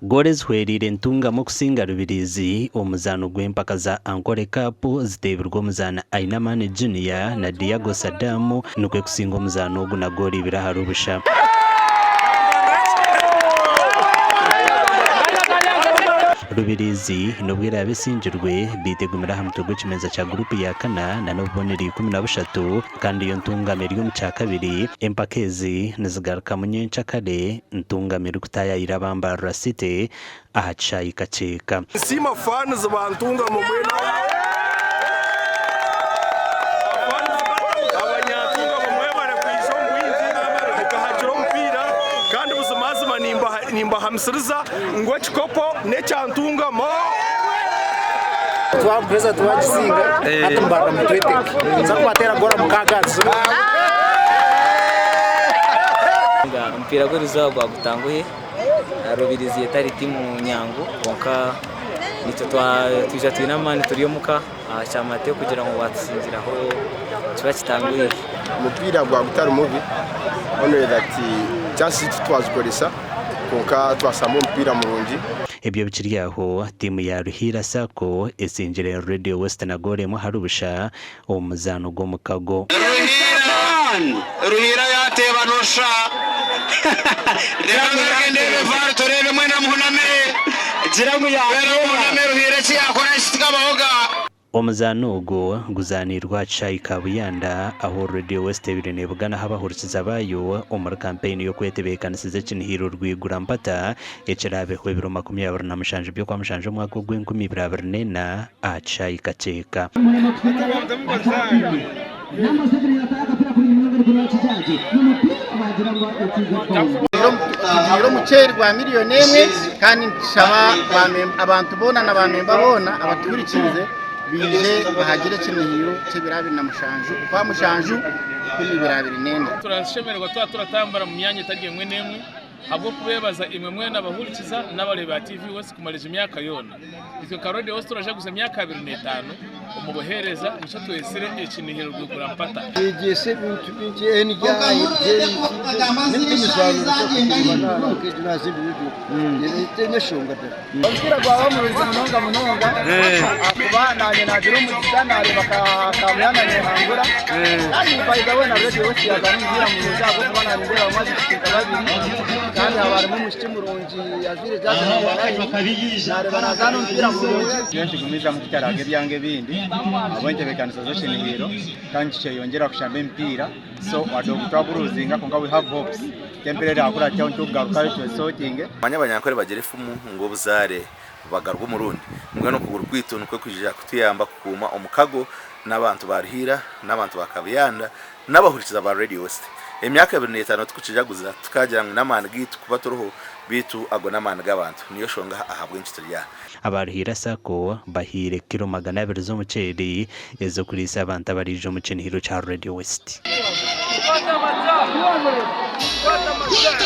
Goolo ezihwereire Ntungamo kusinga Rubirizi omu muzaano gw'empaka za Ankole Cup ziteebirwe omuzaani Ainamani Junior na Diago Saddam nikwo kusinga omuzaano ogu na goolo ibiri ahari busha. Rubirizi n'obu eraabe esingirwe, beitu egumire aha mutwe gw'ekimeeza kya guruupu ya kana na n'obubonero 13 kandi yo Ntungamo eri omu kyakabiri. Empaka ezi nizigarukamu nyenkyakare Ntungamo erikutaayaayira aba Mbarara City aha kishaayi Kakyeka. Nsiima fans ba Ntungamo mwena Abanyantungamo mwebare kwija omu bwingi mukahagira omupiira kandi buzimazima nimbahamisiriza ngu ekikopo n'ekya Ntungamo. Twaguheza twagisinga hati mubarira mutwetege nituza kubateera goora mukaaga aha kizibu. Omupiira gw'erizooba gwagutanguhi. Rubirizi etari tiimu nyangu kwonka naitwe twija twine amaani turi omuka kyamate kugira ngu batusingiraho nikiba kitanguhire. Omupiira gwaba gutari mubi only that chances zaitu titwazikoresa kwonka twashamba omupiira murungi. Ebyo bikiri aho, tiimu ya Ruhiira Sacco esingire Radio West na goolo emwe ahari busha omu muzaano gw'omukago. Ruhiira, Ruhiira yateeba nosha. Reka ngaruke ndeebe VAR tureebe mwena muhuname. Gira ngu Mwena yateeba. muhuname Ruhiira eki yakora kitikabahoga. Omuzaano ogwo guzaaniirwe aha kishaayi Kabuyanda ahu Radio West ebaire nebuganaho abahurikiza baayo omuri kampeyini y'okwetebeekanisiza ekinihiro Rwigura Mpata ekiraabeho ebiro 27 by'Okwamushanju omwaka ogw'enkumibiri abiri n'ena aha kishaayi Kakyeka. Tugiire omuceeri gwa miriyoni emwe kandi nitushaba abantu boona na bamemba boona abatuhurikiize baije bahagire ekinihiro ky'ebiro 27 Okwamushanju 2024. Turashemererwa twaba turatambura mu myanya etari emwe n'emwe ahabw'okubeebaza imwe mwena abahurikiza n'abareebi ba TV West kumara egi myaka yoona. Itwe nka Radio West turajaguza emyaka 25 omu buheereza nikyo twetsire ekinihiro Rwigura Mpata. Yegyesa ebintu bingi endya n'emizaano etaine nshonga ddala. Omupiira gwaba murungi munonga munonga ahakuba nanye nagira omugisha nareeba Kabuyanda nehangura kandi by the way na Radio West yazaana omupiira murungi ahabw'okuba nanye ndeebamu abaishiki nka babiri kandi haba harimu omwishiki murungi ajwaire jazi namba 9 nareeba nazaana omupiira murungi. Nyowe nikigumizamu kutaraaga ebyanga ebindi ahabw'entebeekanisa z'okinihiro kandi nikikyeyongyera kushamba emipiira so wadde obu twaguruzinga kwonka we have hopes nti empiira eraakurateho nitugarukayo twesotinge. Manya Abanyankore bagira efumu ngu obuzaare bubagarwa omurundi. Mbwenu okuguru kwaitu nikwo kwija kutuyamba kukuuma omukago n'abantu ba Ruhiira, n'abantu ba Kabuyanda, n'abahurikiza ba Radio West. Emyaka 25 tukukijaguza, tukagira ngu n'amaani gaitu kuba turiho, beitu ago n'amaani g'abantu. Niyo shonga ahabw'enki turi aha. Aba Ruhiira Sacco bahaire kilo 200 z'omuceeri ez'okuriisa abantu abariija omu kinihiro kya Radio West.